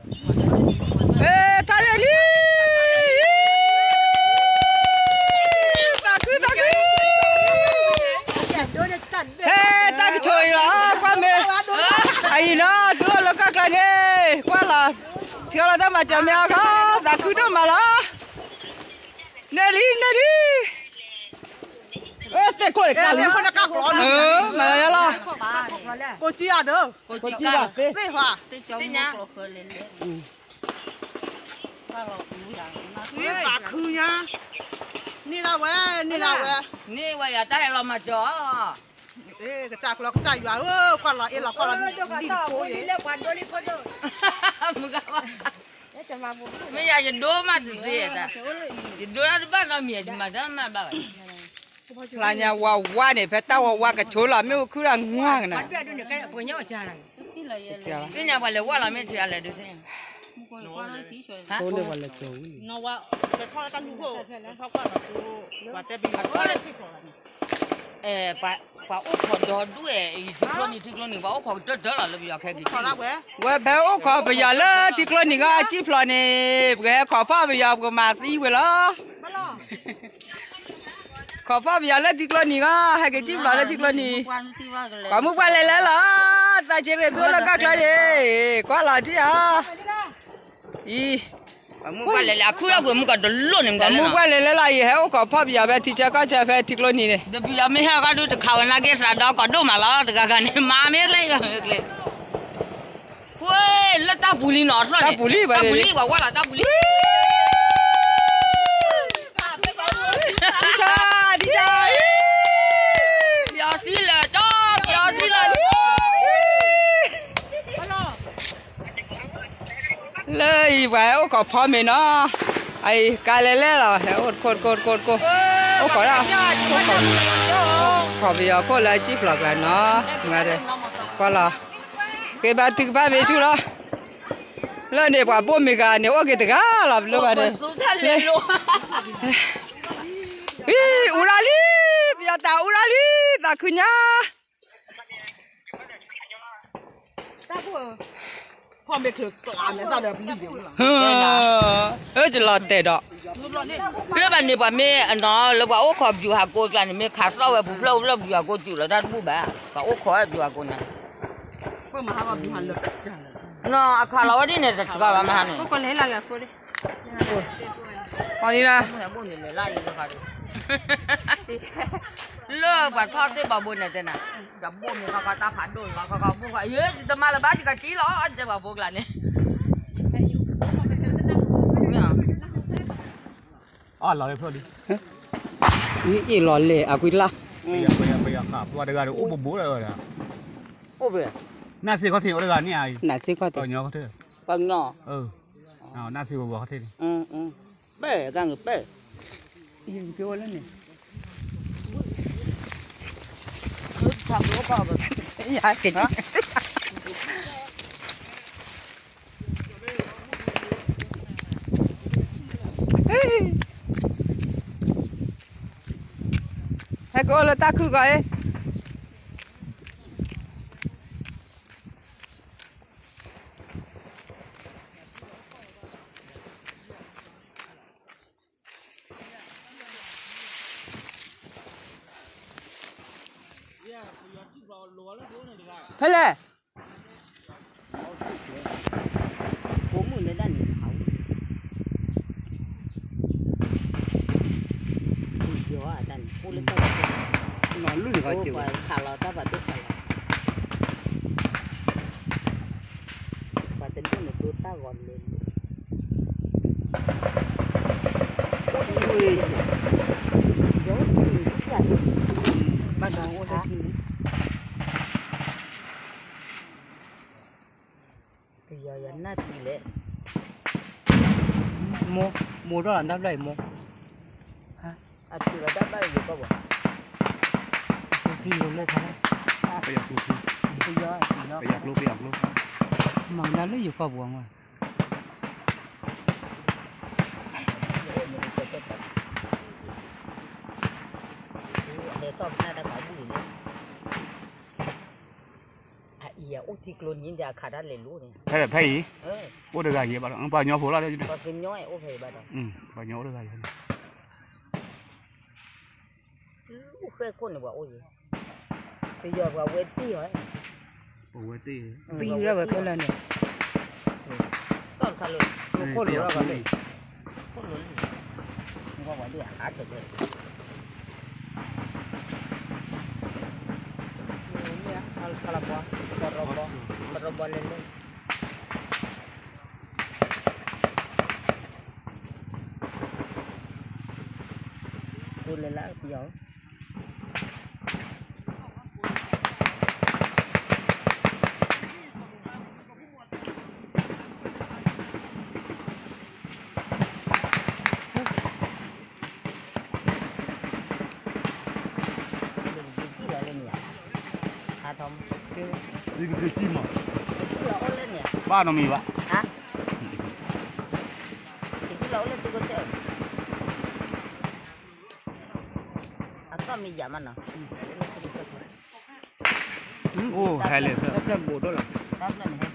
ဟဲထါရဲၣ်လံ, သးခုသးခု, ဟဲတၢ်ကဆိၣ်အံၤလီၤ ကွၢ်မ့ၢ်, အအံၤနီၤ ဒုးအိၣ်လၢကီၢ်ချၢန့ၣ် ကွၢ်လီၤ, ဆှၢလီၤတၢ်မၤစၢၤမ့ၢ်အခီ, သးခုဒိၣ်မးလီၤ, နဲၣ်လံနဲၣ်လံ, သ့ၣ်ခိၣ်န့ၣ်ကၢ်လံ, မၤလီၤ, ကိးကံအဒၢ, ကိးကံဘၣ်သ့ၣ်, သးခုညါ, န့ၢ်ဒၣ်ဝဲ, န့ၢ်ဒၣ်ဝဲ, န့ၢ်ဝဲယၤတၢ်ဟဲလီၤမၤစၢၤအီၤ, ကစၢ်ကျီကစၢ်ယွၤဧၢ, ကွၢ်လီၤအ့ၣ်လီၤကွၢ်လီၤဒံၣ်ဖိအံၤ, မုၢ်ဂၤဘၣ်, မ့ၢ်ယၤယဒိမးတသ့, ယဒိတၢ်တဘၣ်နီတမံၤ ယမၤတၢ်မၤဘၣ်ဘၣ် ဖျါညါဝါဝါန့ၣ် ဖဲတၢ်ဝါဝါကဆိလီၤ မ့ၢ်အိၣ်ခုၣ်တၢ်ငါကနၤ, သ့ၣ်ညါပှၤလဲၤဝဲလီၤ မ့ၢ်ထွံၣ်အလဲၤဒုးသ့ၣ်ညါ, ပှၤလဲၤကၠီၤဝံၤန့ၣ်, ပှၤအိၣ်ခိးဒီဒူၣ်အဲၣ် ထံကျိနံၤထံကျိနံၤ ပှၤအိၣ်ခိးကတၢၢ်တၢၢ်လီၤလၢပယီၤခဲက့ၤ, ဝဲဖဲအိၣ်ခိးပယီၤလၢထံကျိနံၤဂီၢ် ကံၣ်ဖျိးန့ၣ် ပကဟဲခိးဖီၣ်ပယီၤ ပကမၤသံဝဲလီၤ ခိးဖီၣ်ပယီၤလၢထံကျိနံၤဂီၢ် ဟဲက့ၤကံၣ်ဖျိးလၢထံကျိနံၤ, ပှၤမုၢ်ပှၢ်လဲၤလဲၤလီၤ, သးဆံးရ့ၣ်သူလၢကီၢ်ချၢန့ၣ်, ကွၢ်လီၤထံၣ်ဧါ, အံၤ, ပှၤမုၢ်ပှၢ်လဲၤလဲၤ အခုလၢပှၤမုၢ်ကီၢ်တလိၣ်န့ၣ် ပှၤမုၢ်ပှၢ်လဲၤလဲၤလီၤအံၤ ဟဲအိၣ်ခိးဖီၣ်ပယီၤဖဲထံဆၢကီၢ်ဆၢဖဲထံကျိနံၤန့ၣ်, ဒီးပယီၤမ့ၢ်ဟဲဂီၢ်ဒုးတခးဝဲနာ်က့သးဒီး ကီးဒိၣ်မးလီၤ တဂၤဂၤန့ၣ် မၤမ့ၢ်ကျဲ မ့ၢ်ကျဲ ကွၢ်လၢတၢ်ပူၤလံနီၤ တၢ်ပူၤလံ တၢ်ပူၤလံ ပှၤဝဲလီၤတၢ်ပူၤလံ ဒ်ဆၢ ဒ်ဆၢ ပယီၤသံလၢာ်ဒီး ပယီၤသံလၢာ် လၢအံၤပှၤဟဲအိၣ်ခိးဖီမ့ၤနီၤ, အအံၤကါလဲၤလဲၤလီၤ ဟဲအိၣ်တခိၣ်တခိၣ်တခိၣ်တခိၣ်, အိၣ်ခိးဒၣ်, ခိးပယီၤခိၣ်လၢကံၣ်ဖျိးကျါနီၤ, ကွၢ်လီၤ, က့ၤဘါထုကဖၣ်မ့ၢ်ဆူၣ်လီၤ, လၢန့ၣ်ပှၤဘိၣ်မ့ၤဂၤန့ၣ် အိၣ်က့ၤတဂၤလီၤ ပလၢဘၣ်န့ၣ်, အူရၣ်လံ, ပယီၤတၢ်အူရၣ်လံ, သးခုညါ အၢ ယလီၤတဲာ်ဒီး, လၢဘၣ်န့ၣ်ပှၤမ့ၢ်အနီၤ လၢပှၤအိၣ်ခိးပျူၤဟးကိးကျါန့ၣ် မ့ၢ်ခးသီၣ်ဝဲပူၤဖျၢၣ်အိၣ်ဖျၢၣ်ပျူၤဟးကိးစူၤလီၤတၢ်တဘူၣ်ဘၣ်, ပှၤအိၣ်ခိးဝဲပျူၤဟးကိးန့ၣ်, နီၤ အခးလီၤဝဲဒ်န့ၣ် တစှၤဘၣ်မဟါန့ၣ် လၢပှၤထီၣ်သ့ၣ်ဘီဘိန့ၣ်တဲနၤ, တဘိမ့ၢ်ခီခီတၢ်ဖးဒိၣ်လီၤခီခီဘိခီ ယတမၤလၢၤဘၣ် ယကစံလီၤ တဲပှၤဘိကျါန့ၣ်, အလီၤလံ, အ့ၣ်လီၤလဲၣ် အကွံလၢ်, ပှၤတဂၤအိၣ်ဘိဘိလၢ, အိၣ်ဘဲ, နၢ်စ့ၢ်ခီၣ်ထံးအိၣ်တဂၤန့ၣ်အံၤ, နၢ်စ့ၢ်ခီၣ်ထံး, ပှၤကညီ, နၢ်စ့ၢ်ဝဲဝဲခီၣ်ထံးန့ၣ် ပဲၢ်တၢ်န့ၣ်ပဲၢ်, ယကအိၣ်လၢန့ၣ်, ဟဲကအိၣ်လၢတၢ်ခုၣ်ကီးအံၤ ဖဲလဲၣ်, ဖိမုၣ်န့ၣ်တၢ်န့ၣ်, ယီၤတၢ်န့ၣ် ဖိလၢတၢ်, ခးလီၤတၢ်ပှၤဒိၣ်ခးလီၤ, ပှၤတဒိၣ်န့ၣ်ဒိတၢ်ဂီၤလၢလၢ ဘၣ်ဒီးအိၣ်လၢထံန့ၣ်, ပယီၤယနၢ်ကံလဲၣ်, မိၢ်, မိၢ်ဒီးလီၤတၢ်ဘျၢၣ်အံၤမိၢ်, အတုၤလီၤတၢ်ဘျၢၣ်ယိၤကီၢ်ပူၤ, အကျိၤ, ပယီၤကျိ, ပယီၤကျိ, ပယီၤကျိ, မၤကဒါလၢယိၤကီၢ်ပူၤမး ဟဲထီၣ်ကနၣ်တၢ်သးဘူၣ်အံၤလံ, အအံၤ အိၣ်ထံကျိနံၤဒီးအခးတၢ်လဲၤလိၤန့ၣ်, ဖဲဖဲအံၤ, အိၣ်တဂၤယဲဘၣ်ဒီး ပှၤကညီဖိလီၤ, ပှၤကညီအိၣ်ဖဲအံၤဘၣ်ဒီး, ပှၤကညီအိၣ်တဂၤယဲန့ၣ်, အိၣ်ဃဲခိၣ်န့ၣ်ပှၤအိၣ်ယဲ, ပယီၤပှၤဝဲတ့ၢ်အီၤ, ပဝဲတ့ၢ်, သံဝဲခဲလၢာ်န့ၣ်, သီၣ်တခါလၢ, ခိၣ်လိၤလီၤ, ခိၣ်လိၤလံ, ဝဲပှၤဒိၣ်အါထီၣ်ကဲ ပရီဘီလဲၤလဲၤ, ကိးလဲၤလၢပယီၤ ယကက့ၤလီၤလၢန့ၣ်ဧါ, အါထီၣ်, ယကက့ၤကံၣ်မး, ကက့ၤလီၤအိၣ်လၢန့ၣ်ဧါ, ဘၣ်နီတမံၤဘၣ်, ဟါ, ကက့ၤလီၤအိၣ်လၢသုးခိၣ်ဆၢၣ်, အသီၣ်မ့ၢ်ယၤမးနီၤ, အိၣ်ဟဲလၢ, တၢ်ဖျၢၣ်ဘိးဒိၣ်လီၤ, တၢ်ဖျၢၣ်န့ၣ်ဟဲ